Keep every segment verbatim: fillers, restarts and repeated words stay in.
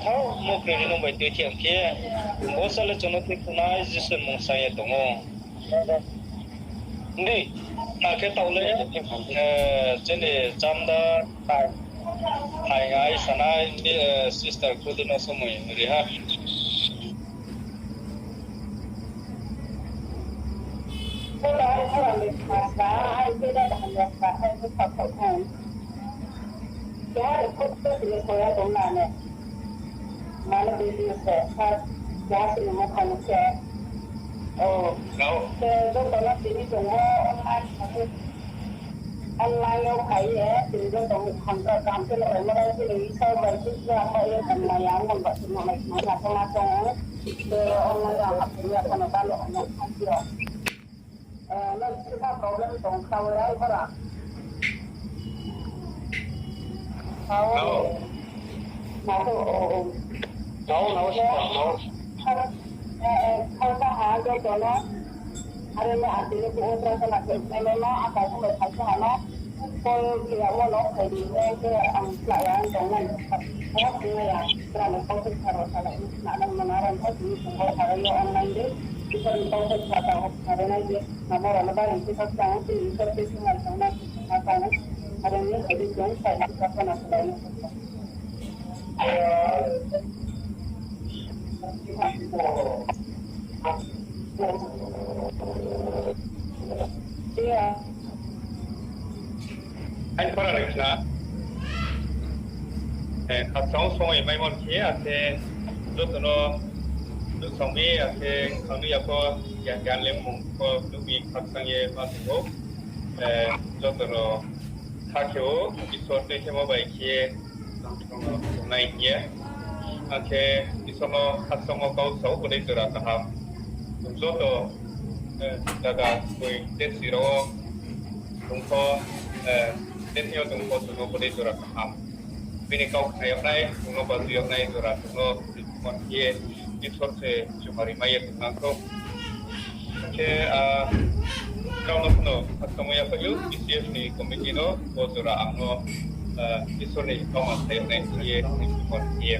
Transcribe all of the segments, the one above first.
Thao, mo kri ri nung bai tui thiam khe, bo sale chung no tui khunai Jisu ni mung sa ye tong ou. Di, akhe taoh le, eh, chini chanda, hai, hai, sanai, di, eh, sister Khudi no somoi ri ha. Mane video se, ha, keha tini mo khang se. O. Nao. Se joto no tini tong o online, online yo phai ye, tini joto khang ka kam se no, mo rai se ni, so bai se ya, mo ye, tong ma yang, mo ba se no, mai, ma, ma, ma, ma, se online yo hap ya, phano ba lo, ano, phai yo. Eh, no, sisa problem tong kha, o, rai, bora. Nao. Nao, o, o. Nao, nao, sisa, nao. Eh, eh, kha, ha, joto no. Are no, ati ni ko otra sana ke, eh, no, no, ata ko mai kha, ha, no. Ko, ya, mo, no, khai di, eh, ke, ang, kla, ya, ang, tong, nai. Ko, ya, kla, no, ko, sa, ro, sa, lai, na, na, na, na, ran, ko, ni, ko, sa, ro, yo, online de. Isor ni kau khe sa tang, sa ro nai di. Namo rao no bari khe sa tang, tini Isor khe sa tang, sa tang. Aro ni hai di chung, sa di sa tang, sa tang. Iya. Hai para rikna. Eh, khakchang somoi maimon khe, akhe joto no, joto song mi, akhe khang ni ya pho, ya gan le mung pho, nuh mi khakchang ye ma tong ou. Eh, joto no kha khe ou, Isor tui khe mo bai khe, nai hing ye. Akhe Isor no khakchangmo kau sao, bodei jora kaham. Joto, eh, jaga koi tesi rao tong pho, eh, tesi yo tong pho, chung no bodei jora kaham. Bini kau khna yag nai, chung no baju yag nai jora chung no mon ye Isor se chumari mai ye tong nang thou. Khe, ah, kau no phano khakchangmo ya phai ou, B C F ni committee no, bo jora ang no, ah, Isor ni kauma sa yag nai hing ye, mon ye.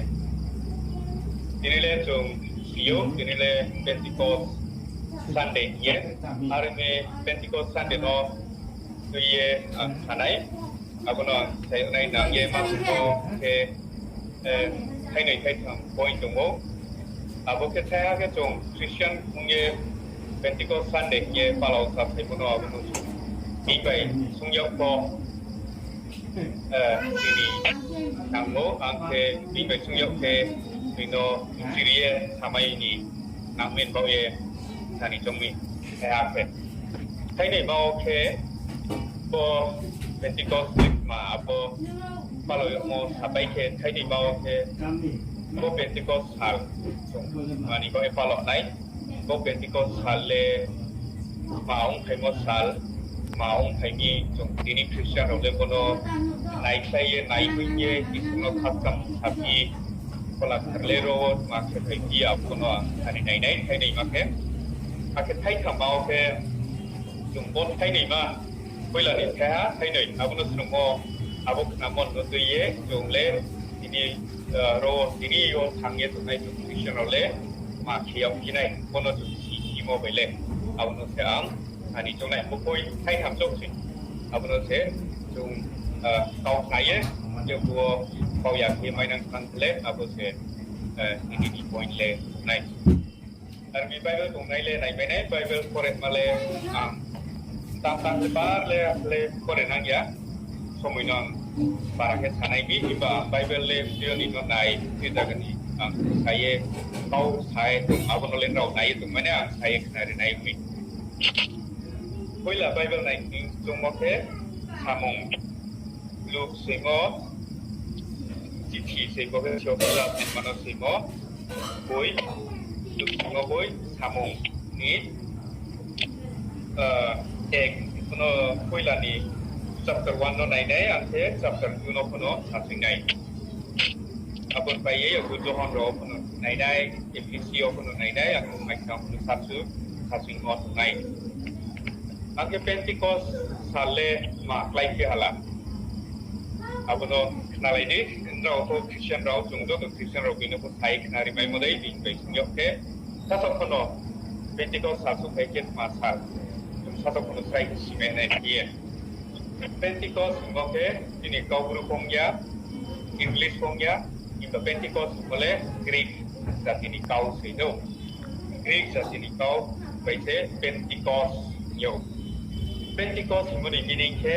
Tini le chung si ou, tini le Pentecost Sunday hing ye. Are mi Pentecost Sunday no tui ye, ah, sanai. Abo no sai nai nang ye ma sing khe, eh, thainoi thaitham point tong ou. Abo khe thaiha khe chung Christian ong ye Pentecost Sunday hing ye palao sa phaimo no abo no chung bini bai sung yag pho, eh, tini nang ou, ang khe bini bai sung yag khe tui no chiri ye samai ni nang mi baoh ye sani chong mi. Thaiha khe. Thainoi ma wo khe bo Pentecost ni ma abo palao yagmo sapai khe thainoi ma wo khe bo Pentecost sal chung mani baoh ye palao nai. Bo Pentecost sal le ma ongphaimo sal, ma ongphai mi chung tini Christian rao le bo no naikhlai ye, naihoih ye, Isor no khakchang saphi, Phola Kthar le ro wo ma khe phaiphi, abo no ang sani nainai thainoi ma khe. Akhe thaitham ma wo khe chung bo thainoi ma, poila ni thaiha thainoi, abo no snungmo, abo khnamo no tui ye chung le tini, eh, ro tini yo thanng ye tongnai chung Christian rao le ma khe yagphi nai, bo no chung si, simo bai le. Abo no se ang ani choungnai bo poi thaitham chouh se. Abo no se chung, ah, kau khna ye, je bo kau ya khe mainang thanng le, abo se, eh, tini ni point le nai. Ar mi Bible tongnai le naimai nai, Bible pore ma le, ah, tang tang se bar le, le pore nang ya. Somoi no ang para khe sanai mi, himba Bible le video ni no nai, je jaga ni ang sa ye, kau sa ye tong, abo no le nrao nai ye tongmai nai, ang sa ye khnari nai mi. Poila Bible nai ni choungmo khe samung, Luk soimo, chithi soimo khe Theophilus ni mano soimo, boi, Luk soimo boi, samung ni, ah, ek, kuno poila ni chapter one no nainai, ang khe chapter two no phono sasing nai. Abo bai ye, abo Johon rao phono nainai, Ephesi yo phono nainai, ang mai khna phono sasu, sasing no tongnai. Ang khe Pentecost sal le ma klái khe hala. Abo no khnalai di, rao pho Christian rao, chung joto Christian rao bini pho sai khna rimaimo dei, bini bai sing yag khe, sasaoh pho no Pentecost sal souhphai khe tma sal, chung sasaoh pho no srai khe simai nai khe ye. Pentecost hingmo khe chini Kaubru phong ya, English phong ya, himba Pentecost hingmo le Greek jati ni kau sei no. Greek jati ni kau bai se Pentecost hing ou. Pentecost hingmo ni meaning khe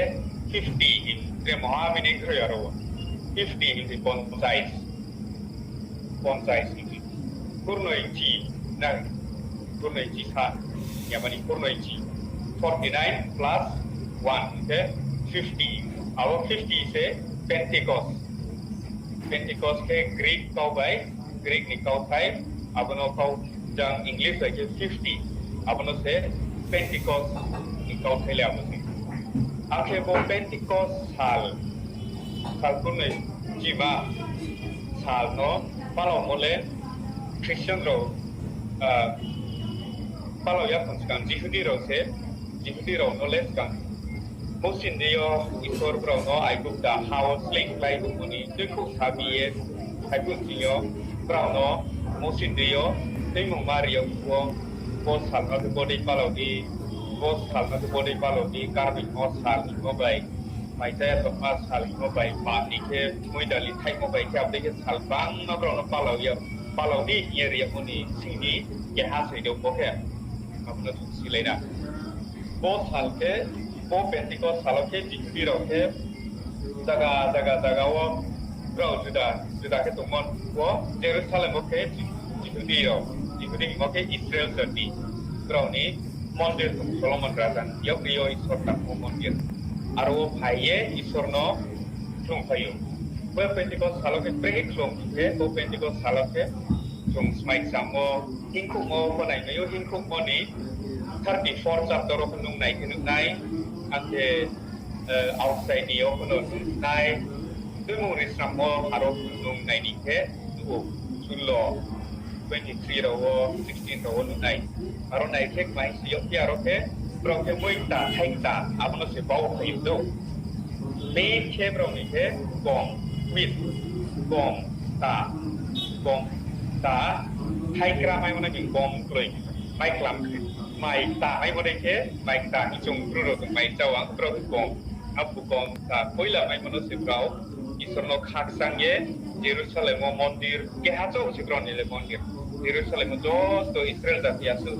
fifty hing, tre moha meaning kroi aro wo. Fifty hing se ponchais. Ponchais hing se. Kurnoi chi, na, kurnoi chi sa, ya mani kurnoi chi. Forty nine plus one hing khe fifty. Abo fifty se Pentecost. Pentecost khe Greek kau bai, Greek ni kauthai, abo no kau jang English bai khe fifty, abo no se Pentecost ni kauthai le abo se. Akhe bo Pentecost sal, sal kurnoi chima sal no palaomo le Christian rao, ah, palau ya khon skang Jihudi rao se, Jihudi rao no le skang Mousi ni deing yo Isor brao no Aigupta ha wo sleing kláimo ni tuikhouh sabi ye, Aigupta ni yo brao no Mousi ni deing yo tuimungma ri yag phuh wo, bo sal no khe bodei palau di, bo sal no khe bodei palau di, karbeingmo sal hingmo bai, maichaya tongma sal hingmo bai, pap ni khe moidali thaihmo bai khe, abo dei khe sal bangma brao no palau di hing ye ri yagmo ni sing di keha soi de bo khe. Abo no chung silai na. Bo sal khe, bo Pentecost sal wo khe Jihudi rao khe zaga zaga zaga wo brao juda juda khe tongmo wo Jerusalem wo khe Jihudi rao, Jihudi hingmo khe Israel jati, brao ni mondir tong Solomon raja ni yakri yo Isor tangmo mondir. Aro wo phai ye Isor no khlumphai ou. Bo Pentecost sal wo khe brekhe khlum khe, bo Pentecost sal wo khe chung smai kchangmo, hingkhouhmo pho naimai ou, hingkhouhmo ni thirty four chapter wo pho nung nai khe nuh nai, akhe, eh, outside ni yo pho no nuh nai, Tuimung Risrammo aro pho nung nai ni khe nuh ou, sullo, twenty three rao wo, sixteen rao wo nuh nai. Aro nai khe kmai si yag khe aro khe, brao khe moi kta, thai kta, abo no se bau phai ou do. Main khe brao ni khe gom, wheat, gom, ta, gom, ta, thai kra maimo no hing gom kroi, mai klam khe, mai kta maimo dei khe, mai kta hing chung bru rao tong mai chao ang, brao khe gom, abo gom, ta, poila maimo no se brao Isor no khakchang ye, Jerusalem wo mondir, keha chouh se brao ni le mondir. Jerusalem wo joto Israel jati asuh,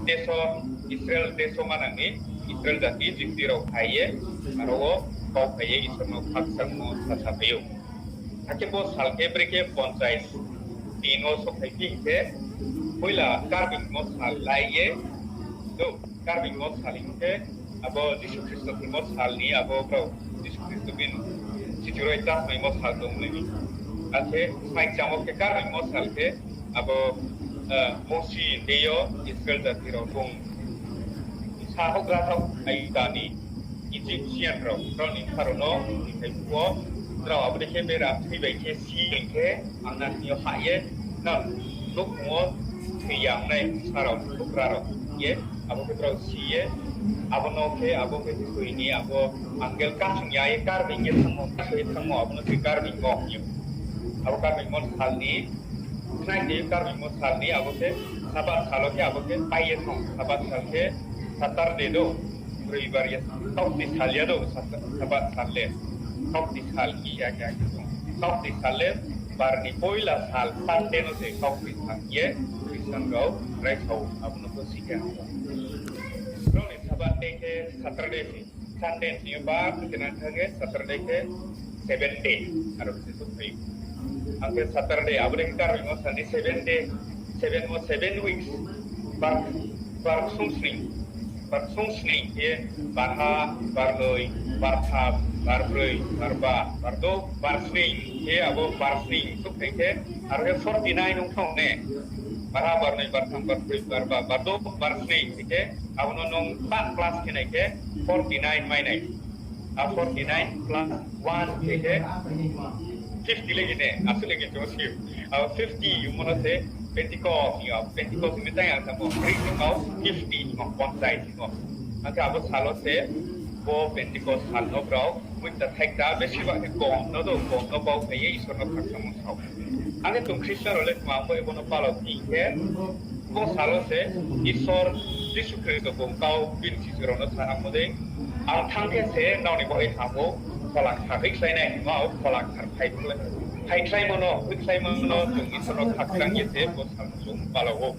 deso, Israel deso manang ni, Israel jati Jihudi rao phai ye, aro wo kau phai ye Isor no khakchangmo sasaphai ou. Akhe bo sal khe brekhe ponchais din wo souhphai phi hing khe, poila karbeingmo sal lai ye, do, karbeingmo sal hing khe, abo Jisu Khristo thimo sal ni, abo brao Jisu Khristo bini sichuroi chasmaimo sal tong nai. Akhe smai kchangmo khe karbeingmo sal khe, abo, eh, Mousi ni deing yo Israel jati rao tong sa houhgra thaoh Aigupta ni Egyptian rao, brao ni bsa rao no, ni thai phuh wo, brao abo dei khe bera thoi bai khe si bai khe, ang na thing yo hah ye, nang nouhkhong wo thoi ya ong nai bsa rao, houhgra rao ye, abo khe brao si ye, abo no khe, abo khe thoi ni, abo angel kasung ya ye karbeing ye thanngmo, kasung ye thanngmo, abo no se karbeingmo hing ou. Abo karbeingmo sal ni, khnai ni karbeingmo sal ni, abo khe Sabath sal wo khe, abo khe pai ye thanng, Sabath sal khe Saturday do, Roibar ye thanng, kaukti sal ya do, Sat-, Sabath sal le, kaukti sal khe ya khe ya khe tong, kaukti sal le, bar ni poila sal, Sunday no se kaukti sal ye, Christian rao raisa ou, abo no pho si khe. Brao ni Sabath day khe Saturday se. Sunday ni ba khe nang thang khe Saturday khe seven day, aro se souhphai. Ang khe Saturday, abo dei khe karbeingmo sal ni seven day, seven mo seven weeks, bar, bar ksung sning, bar ksung sning khe barha, barnoi, bartham, barbroi, barba, bardouh, barsning khe abo barsning souhphai khe, aro khe forty nine ong thang ne. Barha, barnoi, bartham, barbroi, barba, bardouh, barsning khe, abo no nung pa plus khe nai khe forty nine mai nai. A forty nine plus one khe khe fifty le khe ne, asuh le khe chung si. Abo fifty hingmo no se Pentecost hing ou, Pentecost hingmo tang ang samo Greek ni kau fifty hing ou, ponchais hing ou. Akhe abo sal wo se bo Pentecost sal no brao Poicha thaikta, besirbag khe gom no do, gom no bau phai ye Isor no khakchangmo sao. Ang khe chung Christian rao le tma bo ebo no palao phi khe, bo sal wo se Isor Jisu Khristo bung kau bini sichu rao no sanangmo dei, ang thanng khe se nrao ni baoh ye ham ou, Phola Kthar hoihkhlai nai hingmo, Phola Kthar phaikhlaimo no, hoihkhlaimo no chung Isor no khakchang ye se bo sal no chung palao ou.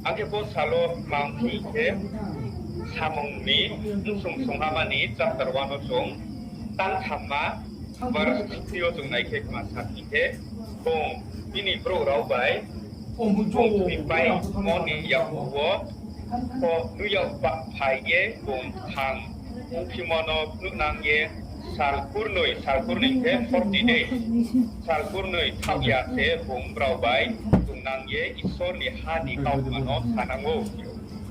Ang khe bo sal wo mang phi khe, Samung ni bsung sungha mani chapter one wo chung tang thamma verse sixty wo chung nai khe kma sa phi khe, bung bini brouh rao bai bung thoipaimo ni yakgu wo, pho nuh yag ba phai ye bung kthang ongphimo no phnuhnang ye sal kurnoi, sal kurnoi khe forty days, sal kurnoi thaoh ya se bung brao bai tongnang ye Isor ni ha ni kautma no sanang ou.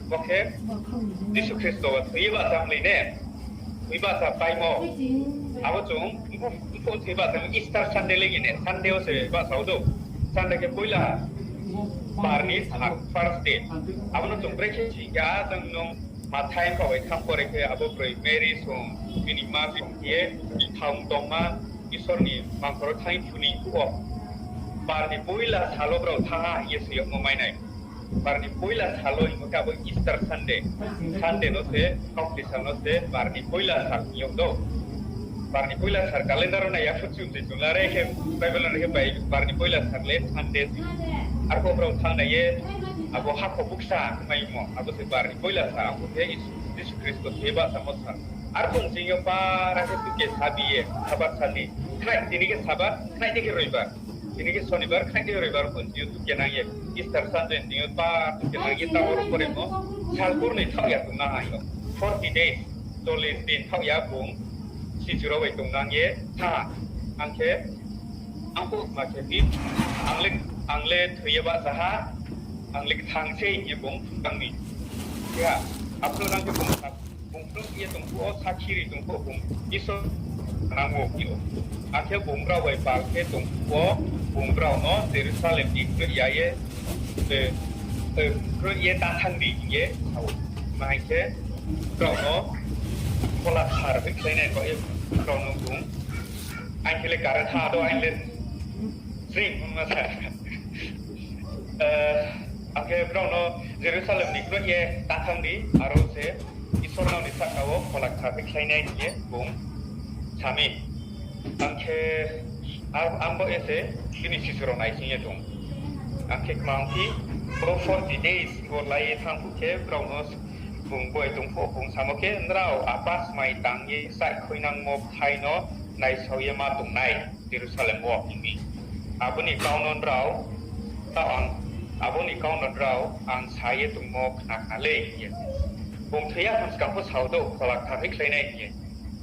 Bo khe Jisu Khristo thoi ye bahcha mlei ne, thoi bahcha paimo. Abo chung mphuh thoi bahcha Easter Sunday le ye ne, Sunday wo se bahcha ou do. Sunday khe poila bar ni sal, first day. Abo no chung brekhe si khe, a chung nung Mathai mpha bai tham pore khe abo broi Mary song, bini ma song khe ye, thang tongma, Isor ni mangkhor wo thanng phu ni phuh wo, bar ni poila sal wo brao thanng ha hing ye soi yagmo mai nai. Bar ni poila sal wo hingmo khe abo Easter Sunday, Sunday no se, kaukti sal no se bar ni poila sal hing yag do. Bar ni poila sal calendar wo nai ya pho chung se chung la re khe, Bible no nai khe bai bar ni poila sal le Sunday se. Arphuh brao thanng nai ye, abo hakhor buksa maimo, abo se bar ni poila sal, abo khe Is-, Jisu Khristo thoi ye bahchamo sal. Arphuh ching yo para khe tuke sabi ye, Sabath sal ni, khnai tini khe Sabath, khnai dei khe Roibar. Tini khe Sonibar, khnai dei Roibar, pho ching yo tuke nang ye, Easter Sunday ching yo pa tuke nang ye, ta oro poremo, sal kurnoi thaoh ya tongna ha yo. Forty days, চল্লিশ din thaoh ya bung sichu rao bai tongnang ye thanng ha. Ang khe, ang pho ma khe phi, ang le, ang le thoi ye bahcha ha, ang le kthang se hing ye bung phnuh tang mi. Khe ha, aphnuh nang khe bung sa, bung phnuh ye tong phuh wo sakhi ri tong phuh wo bung Isor nang wo phi ou. Akhe bung brao bai pal khe tong phuh wo bung brao no Jerusalem ni knoih ya ye, e, e, knoih ye ta thanng di hing ye sa ou. Tma hing khe, brao no Phola Kthar hoihkhlai nai baoh ye brao no bung, ang khe le kare tha do, ang le sring ma sa. E, ang khe brao no Jerusalem ni knoih ye ta thanng di, aro se Isor nrao ni sahka wo Phola Kthar hoihkhlai nai hing ye bung sa mi. Ang khe, a-, ang bo ye se bini sichu rao naising ye tong. Ang khe kma ong phi, bo forty days bo lai ye thanng phuh khe brao no bung boi tong phuh bung samo khe, nrao apa smai tang ye saihkhuinangmo bthai no naisao ye ma tong nai Jerusalem wo hing mi. Abo ni kau no nrao, tao ang, abo ni kau no nrao ang sa ye tongmo khna khna lei hing ye. Bung thoi ya thanng skang pho sao do, Phola Kthar hoihkhlai nai hing ye.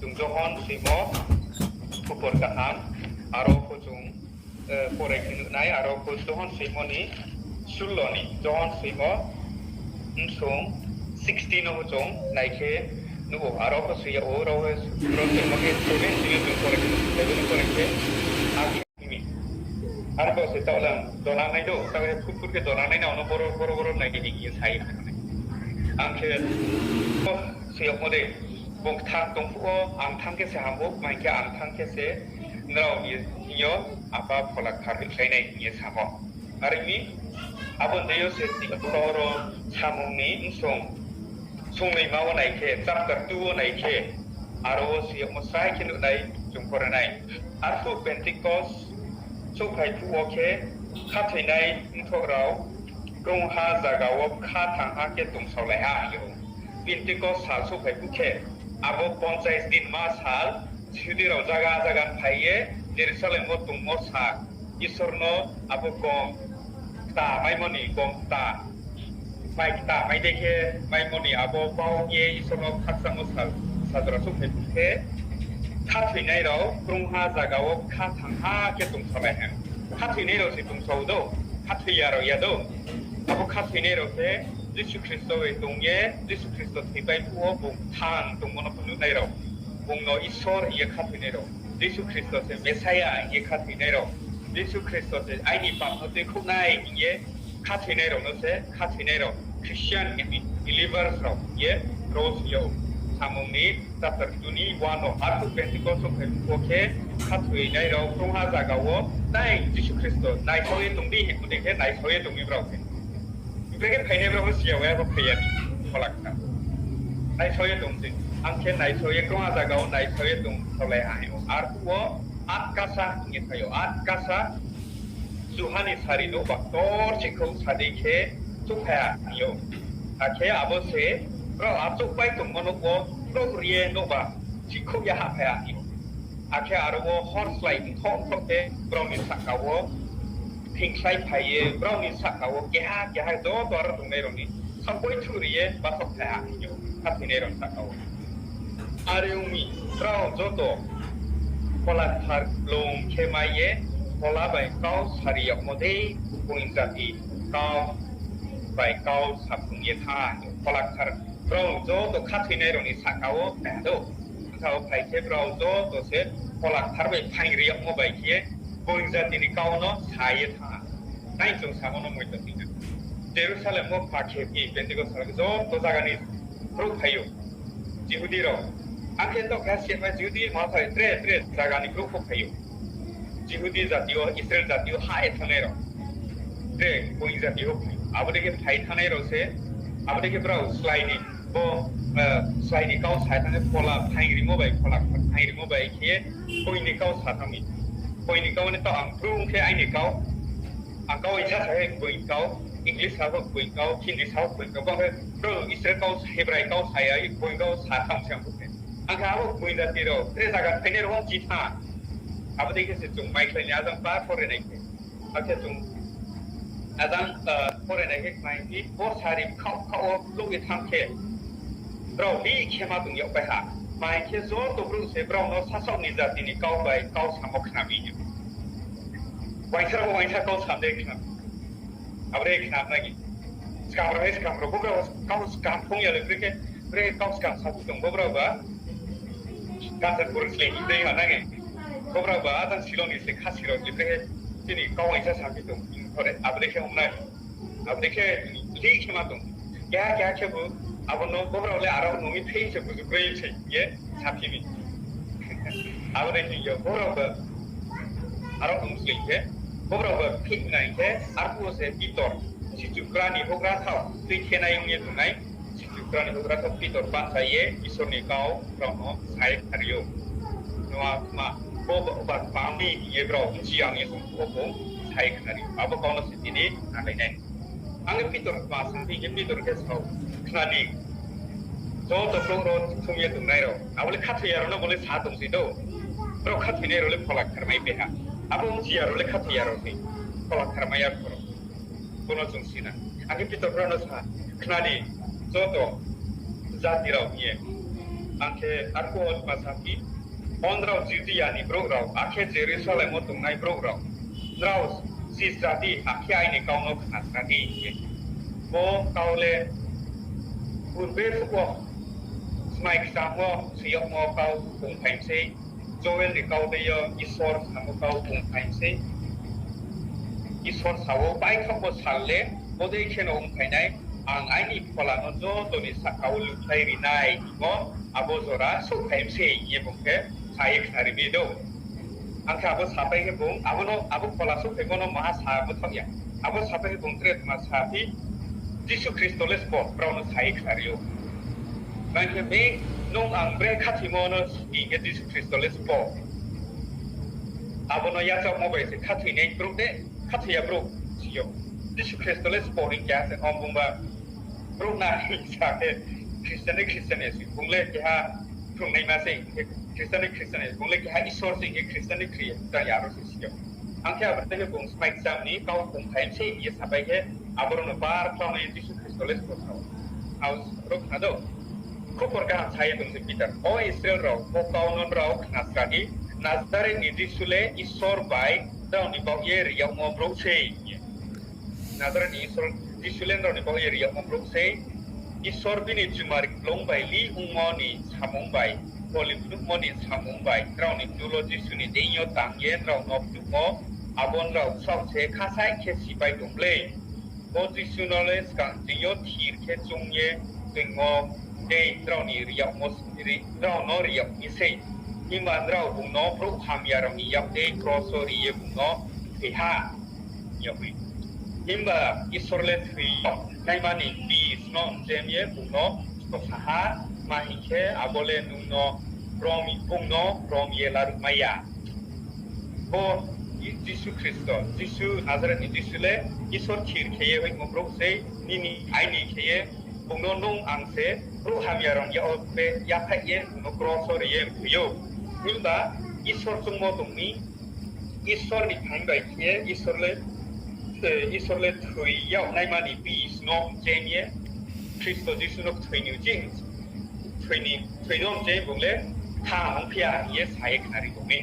Chung Johon soimo, Khupor Kaham, aro pho chung, e, pore khe nuh nai, aro pho Johon soimo ni, sullo ni, Johon soimo, bsung sixteen no pho chung nai khe nuh ou, aro pho soi yag ou, aro pho, aro soimo khe seventeen no chung pore khe, seventeen no pore khe, a mi. Arphuh se taoh le ang donang nai do, taoh khe Khupor khe donang nai na, ono boro, boro, boro nai di hing ye sa ye thanng nai. Ang khe, o, soi yagmo dei, bung kthang tong phuh wo, ang thanng khe se ham ou, tma hing khe ang thanng khe se nrao ni thing yo Apa Phola Kthar hoihkhlai nai hing ye samo. Are mi, abo ni dei yo se tini oro Samung ni bsung sungnoima wo nai khe, chapter two wo nai khe, aro wo soi yagmo srai khe nuh nai, chung pore nai. Arphuh Pentecost souhphai phuh wo khe, khathoinai mthoh rao krungha zaga wo bkha thangha khe tongsaolai ha hing ou. Pentecost sal souhphai phuh khe, abo ponchais din ma sal, Jihudi rao zaga zaga ni phai ye Jerusalem wo tongmo sa, Isor no abo gom kta maimo ni, gom kta, mai kta mai dei khe maimo ni abo bau ye Isor no khakchangmo sal, sal jora souhphai phuh khe, khathoinai rao krungha zaga wo bkha thangha khe tongsaolai ha. Khathoinai rao se tongsao do, khathoi ya rao ya do. Abo khathoinai rao khe Jisu Khristo bai tong ye, Jisu Khristo thoipai phuh wo bung kthang tongmo no phnuhnai rao, bung no Isor hing ye khathoinai rao, Jisu Khristo se Messiah hing ye khathoinai rao, Jisu Khristo se aini pap no tuikhouhnai hing ye khathoinai rao no se khathoinai rao, Christian hing ye, believers rao hing ye ro soi yag ou. Samung ni chapter two ni one wo, arphuh Pentecost souhphai phuh wo khe khathoinai rao krungha zaga wo, tai Jisu Khristo naisao ye tong di hingmo dei khe naisao ye tong mi brao khe. Brekhe phainai brao bo siya ya, bo phai ya ni, Phola Kthar. Naisao ye tong se. Ang khe naisao ye, krungha zaga wo naisao ye tong thaolai ha hing ou. Arphuh wo atkasa hing ye phai ou, atkasa. Juha ni sari nouhba ktor chikhouh sa dei khe souhphai ha hing ou. Akhe abo se brao achouhpai tongmo nouh wo brouh ri ye nouhba chikhouh ya hahphai ha hing ou. Akhe aro wo hor slái mthoh mthoh khe brao ni sahka wo thingkhlai phai ye, brao ni sahka wo keha keha joto aro tongnai rao ni saohkoi thuh ri ye basaohphai ha hing ou, khathoinai rao ni sahka wo. Are ong mi, brao joto Phola Kthar blung khe mai ye, Phola bai kau sari yagmo dei, boing jati kau bai kau saphrung ye thanng ha. Phola Kthar brao joto khathoinai rao ni sahka wo phai ha dou. Bkha wo phai khe brao joto se Phola Kthar bai phaing ri yagmo bai khe ye, boing jati ni kau no sa ye thanng ha. Nai chung samo no moito hing na. Jerusalem wo pha khe phi Pentecost sal joto zaga ni brouh phai ou. Jihudi rao. Akhe to khe siatma Jihudi ma phai tre tre zaga ni brouh pho phai ou. Jihudi jati wo, Israel jati wo hah ye thanngnai rao. Tre boing jati wo phai ou. Abo dei khe phai thanngnai rao se, abo dei khe brao slái ni, bo, eh, slái ni kau sa ye thanng khe Phola phaing rimo bai, Phola phaing rimo bai khe boing ni kau sa thanng mi. Boing ni kau ni to ang bru ong khe aini kau, ang kau uaingsa sa khe boing kau, English sa pho boing kau, Hindi sa pho boing kau, bang khe brouh Israel kau, Hebrai kau sa ya, boing kau sa thanng se ang pho khe. Ang khe abo boing jati rao, tre zaga phainai rao chi tha. Abo dei khe se chung maikhlai ni ajang pa pore nai khe. Akhe chung ajang, eh, pore nai khe khnai phi, bo sari bkhaoh bkhaoh wo louh ye thanng khe, brao lih khe ma tong yagpai ha. Mai khe joto brouh se brao no sasaoh ni jati ni kau bai kau samo khna mi hing. Uaingsa rao uaingsa kau sam de khna. Abo dei khna nai. Skam rao hai skam rao, bo brao kau skam phong ya le, brekhe, brekhe kau skam sa tong bo brao ba. Kanchanpur slei hing dei ha nai. Bo brao ba ajang Shillong ni slei Khasi rao le brekhe chini kau uaingsa sa phi tong, abo dei khe ong nai. Abo dei khe lih khe ma tong. Keha keha khebu abo no bo brao le aro nung mi thei se buju kroi se ye saphi mi. Abo dei hing yo bo brao ba aro nung slei khe, bo brao ba phih nai khe, arphuh wo se Pitor, sichu kra ni houhgra thao, tui khenai ong ye tongnai, sichu kra ni houhgra thao Pitor bahcha ye Isor ni kau brao no sa ye khnari ou. Nua ma, bo ba, ba pang mi hing ye brao bchi yang ye tong pho bung sa ye khnari ou. Abo kau no se tini khnalai nai. Ang khe Pitor tma sa phi khe Pitor khe sao, khna di. Joto brouh rao thum ye tongnai rao, abo le khathoi ya rao no bo le sa tong sei dou. Brao khathoinai rao le Phola Kthar mai pai ha. Abo bchi ya rao le khathoi ya rao sei. Phola Kthar mai ya rao. Bo no chung si na. Ang khe Pitor brao no sa, khna di, joto jati rao hing ye. Ang khe arphuh wo tma sa phi, O nrao Judia ni brouh rao, akhe Jerusalem wo tongnai brouh rao, nrao sisra di, akhe aini kau no khnasra di hing ye. Bo kau le purbe phuh wo smai kcham wo soi yagmo kau ongphai mi sei, Joel ni kau dei yo Isor samo kau ongphai mi sei. Isor sa wo, Baithohmo sal le bodei kheno ongphai nai, ang aini Phola no joto ni sahka wo lukhlai ri nai hingmo, abo jora souhphai mi sei hing ye bung khe sa ye khnari mi dou. Ang khe abo sapai khe bung, abo no, abo Phola souhphaimo no maha sa mthaoh ya. Abo sapai khe bung tre tma sa phi, Jisu Khristo le sbo brao no sa ye khnari ou. Bang khe mi, nung ang bre khathoimo no hing khe Jisu Khristo le sbo. Abo no yachaohmo bai se khathoinai brouh de, khathoi ya brouh si ou. Jisu Khristo le sbo hing khe se, o bung ba brouh na hing sa khe, Christian ni Christian ya se, bung le keha phrungnaima se, Christian ni Christian ya, bung le keha Isor se hing khe Christian ni Khri-, Christian ya aro se si ou. Ang khe abo dei khe bung smai kcham ni kau ongphai mi sei hing ye sapai khe, aboro no bar khlaunai Jisu Khristo le sbo sa ou. Abo rao khna dou. Khupor kaham sa ye tong se Pitor, O Israel rao, bo kau no nrao khnasra di, Nazareth ni Jisu le Isor bai nrao ni baoh ye ri yagmo brouh sei hing ye. Nazareth ni Isor, Jisu le nrao ni baoh ye ri yagmo brouh sei. Isor bini chumari kplung bai lih ongmo ni samung bai, Koli phnuhmo ni samung bai, nrao ni bdul wo Jisu ni deing yo tang ye nrao no phnuhmo, abo nrao saoh se khasaih khe sipai tong mlei. Bo Jisu no le skang ching yo thir khe choung ye toingmo tei nrao ni ri yagmo, ri-, nrao no ri yag mi sei. Himba nrao bung no brouh hamya rao ni yak tei kros wo ri ye bung no thoi ha, hing yag mi. Himba Isor le thoi yag naima ni bis no mchem ye bung no kosa ha, tma hing khe, abo le nung no rom, bung no rom ye laruhmai ya. Bo Jisu Khristo, Jisu, Nazareth ni Jisu le Isor thir khe ye hoihmo brouh sei, nini aini khe ye, bung no nung ang se brouh hamya rao ni yak wo be yaphaih ye bung no kros wo ri ye mthoi ou. Himba Isor choungmo tong mi, Isor ni phaing bai khe ye Isor le, eh, Isor le thoi yag naima ni bis no mchem ye Khristo Jisu no kthoi ni uchih, kthoi ni, kthoi no mchem bung le kthang ongphi ya hing ye sa ye khnari tong mi.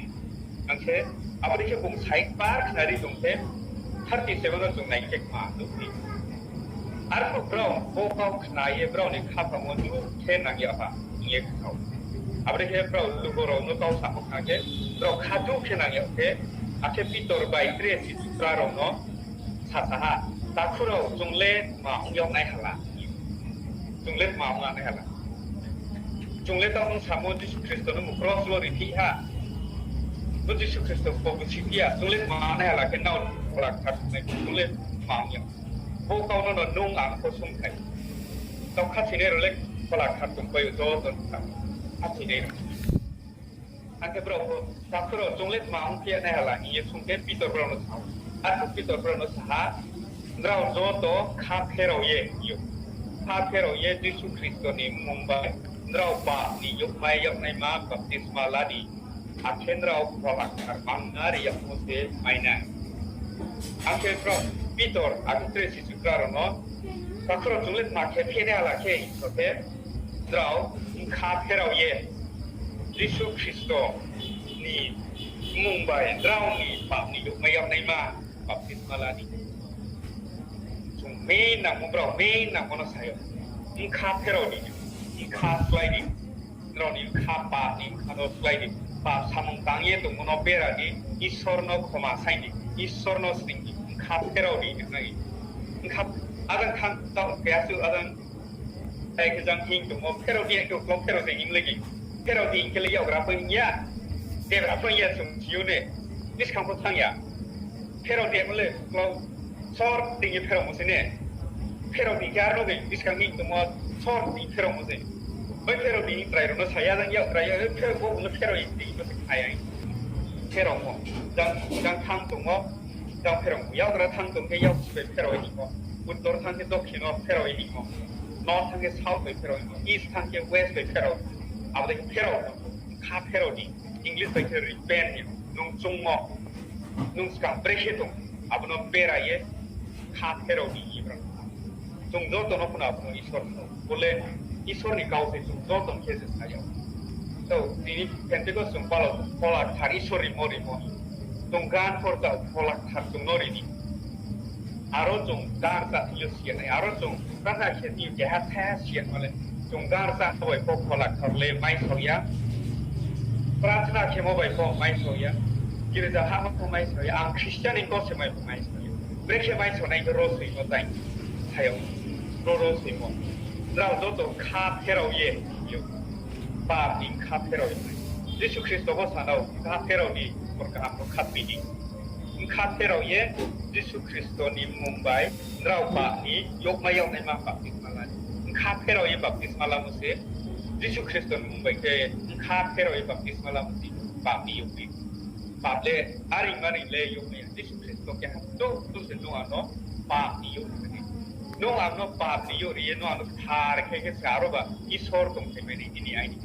Ang khe, abo dei khe bung sai kpar khnari tong khe, thirty seven no chung nai khe kma nuh mi. Arphuh brao bo kau khna ye brao ni khaphang wo nuh khe nang yag ha, hing ye kau. Abo dei khe brao lugo rao no kau samo khna khe, brao kha tuh khe nang yag khe, akhe Pitor bai tre sichu kra rao no sasa ha, Takhu rao, chung le tma ong yag nai hala? Chung le tma ong yag nai hala? Chung le taoh ong samo Jisu Khristo no kros wo riphi ha. Bo Jisu Khristo bo bo siphi ya. Chung le tma ong nai hala khe nrao Phola Kthar nai, chung le tma ong yag? Bo kau no no nung ang pho sungthai. Taoh khathoinai rao le Phola Kthar tongpai ou, joto no khathoinai rao. Akhe brao pho, Takhu rao, chung le tma ongphi ya nai hala, hing ye sung khe Pitor brao no sa ou. Arphuh Pitor brao no sa ha, Nrao joto kha pherao ye, kha pherao ye Jisu Khristo ni mmung bai nrao pap ni youhmai yag naima baptisma la di, akhe nrao Phola Kthar mangna ri yagmo se mai nai. Akhe brao Pitor, akhe tre sichu kra rao no, Takhu rao, chung le tma khe phi nai hala khe, hing khe, Nrao bkha pherao ye Jisu Khristo ni mmung bai nrao ni pap ni youhmai yag naima baptisma la di. Chung main nangmo, brao main nangmo no sa ou. Bkha pherao di, bkha slái di. Nrao ni bkha pap ni bkha no slái di. Pap samung tang ye tongmo no bera di, Isor no khoma saing di, Isor no sning di, bkha pherao di hing nai. Bkha, ajang thanng, taoh keha su ajang, tai khe jang hing tongmo, pherao di, khe klau pherao di hing le di. Pherao di hing khe le yakgra pho hing ya, debra pho hing ya, chung si ou ne. Buskang pho thanng ya. Pherao di mo le klau sor di hing ye pheraomo se ne. Pherao di khe aro de buskang hing tongmo sor di pheraomo se. Bai pherao di hing chrai rao no sa ya, jang yakgra ya, pherao bo no pherao di hing no se kha ya. Pheraomo, jang, jang thanng tongmo, jang pherao, yakgra thanng tong khe yak bai pherao hingmo, uttor thanng khe dokhin no pherao hingmo, north thanng khe south bai pherao hingmo, east thanng khe west bai pherao, abo dei khe pherao, kha pherao di, English bai khe repent hing, nung chungmo, nung skang brekhe tong, abo no bera ye, kha pherao di hing ye brao. Chung joto no phano abo no Isor no, bo le Isor ni kau se chung joto no khe se sa yag. To, tini Pentecost chung palo, Phola Kthar Isor rimo rimo. Chung gan hor chao Phola Kthar chung no ri di. Aro chung gan chá thing yo si ya nai, aro chung prarthana khe thing yo keha thaiha si ya ma le. Chung gan chá bai pho Phola Kthar le mai sao ya. Prarthana khemo bai pho mai sao ya. Girja hahmo pho mai sao ya. Ang Christian ni kau se mai pho mai sao ya. Brekhe mai sao nai khe ro soimo tai. Sa yag. Ro ro soimo. Nrao joto kha pherao ye. Pap ni kha pherao ye. Jisu Khristo bo sa nao, kha pherao di, Isor kaham no khatbi di. Bkha pherao ye Jisu Khristo ni mmung bai nrao pap ni youhmai yag naima baptisma la di. Bkha pherao ye baptisma lamo se, Jisu Khristo ni mmung bai khe bkha pherao ye baptisma lamo se, pap ni youh di. Pap le, are mani le youhmai ya, Jisu Khristo keha tuh tuh se nung ang no pap ni youh ri di. Nung ang no pap ni youh ri ye, nung ang no kthar khe khe se aro ba Isor tongphaimai ni tini aini.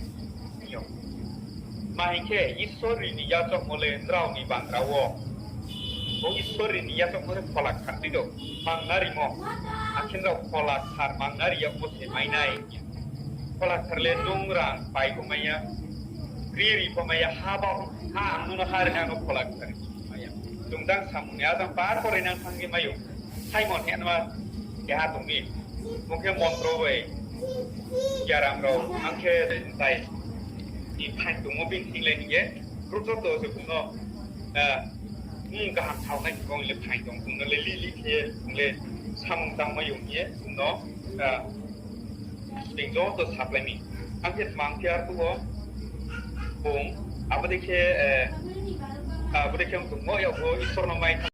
Tma hing khe, Isor ni yachaohmo le nrao ni bandra wo. Bo Isor ni yachaohmo le Phola Kthar tei do, mangna rimo. Akhe nrao Phola Kthar mangna ri yagmo se mai nai. Phola Kthar le nung rang pai pho mai ya, ri ri pho mai ya, ha ba, ha ang nung no ha ri nang no Phola Kthar mai ya. Chung jang samung ni ajang par pore nang thanng ye mai ou. Simon hing ye nama keha tong mi. Bung khe montro bai, yaram rao, ang khe tai ni phaing tongmo bini thing le hing ye, brouh joto se bung no, ah, bung kaham sao nai khe bung le phaing tong, bung no le lih lih khe, bung le samung tangmai ou hing ye, bung no, ah, Being joto saklai mi. Ang khe tma ang khe arphuh wo bung, abo dei khe, abo dei khe tongmo yag pho Isor no mai